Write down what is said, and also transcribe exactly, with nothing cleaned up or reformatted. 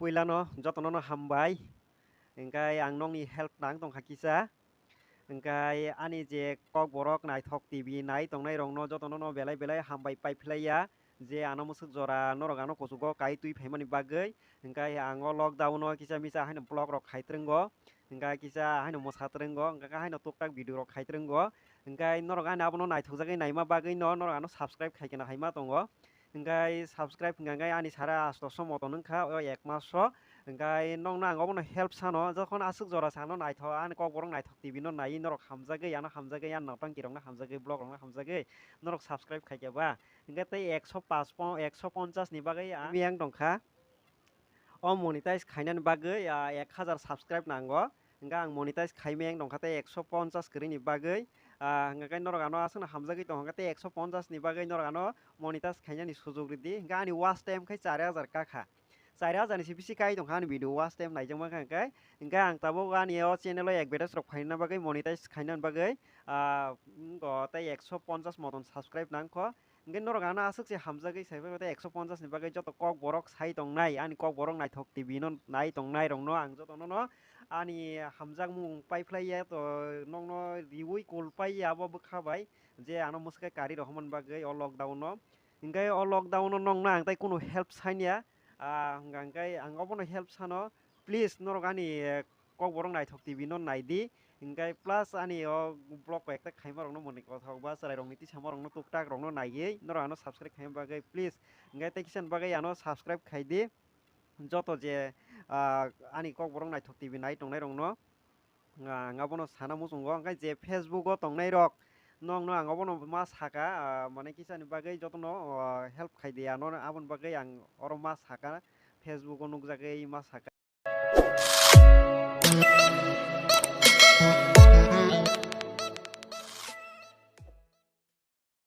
Puilano jotono no hambai. Hingkai ang nokni help nang tongkha kisa. Hingkai ani je Kokborok Naithok T V nai tongnai rokno jotono no belai belai hambai paiphlaiya. Je ano mwswk jora norok ano kuchugo kai twi phaimani bagwi. Hingkai ang o lockdown o kisa misa haino vlog rok khai twrwngo. Hingkai kisa haino mwsa twrwngo. Hingkai haino tuktak video rok khai twrwngo. Hingkai norok ani abono naithokjagwi naima bagwi no norok ano subscribe khai kena haima tongo. Hingkai subscribe hingka hingkai ani sara asto so moto nungkha o ek mas o. Hingkai nokno ang obono help sano, jokhon aswk jora sano naitho, ani Kokborok Naithok T V no naiwi norok hamjagwi, ano hamjagwi, ani notang kirokno hamjagwi, vlog rokno hamjagwi, norok subscribe khaikhe ba. Hingke tei ekso paanch po-, ekso ponchas ni bagwi ang miyang tongkha. O monetize khainani bagwi, ah, ek hazar subscribe nango. Hingke ang monetize khaimiyang tongkha tei ekso ponchas kwrwini bagwi. Ah, hingke norok ano aswkno hamjagwi tongo, hingke tei ekso ponchas ni bagwi norok ano monetize khainani sujok ridi. Hingke ani watch time khe char hazar kakha. Char hazar ni se bisi kai tongkha ani video watch time naijakma kha hingke. Hingke ang tabuk ani o channel o advertise rok phaina bagwi, monetize khaina bagwi, ah, wngkha tei ekso ponchas moton subscribe nangkho. Hingke norok ano aswk se hamjagwi sai phai tei ekso ponchas ni bagwi joto Kokborok sai tongnai, ani Kokborok Naithok T V no nai tongnai rokno ang jotono no ani hamjakmung paiphlai ya to nokno riui kul pai ya abo bwkha bai je ano mwswkhe kari rohormani bagwi o lockdown o. Hingke o lockdown o nokno ang tei kunu help sanya, ah, hingka hingke ang obono help sano, please norok ani, eh, Kokborok Naithok T V no naidi, hingke plus ani o vlog koi ekta khaima rokno moni kothok ba chwrai rokni tisama rokno tuktak rokno naiwi norok ano subscribe khaima bagwi please, hingke tei kisa ni bagwi ano subscribe khaidi. Joto je, ah, ani Kokborok Naithok T V nai tongnai rokno, ah, ang abono sana muchungo, hingke je Facebook o tongnai rok nokno ang obono ma saka, ah, mane kisa ni bagwi jotono, ah, help khaidi ano aboni bagwi ang oro ma saka, Facebook o nukjagwi ma saka.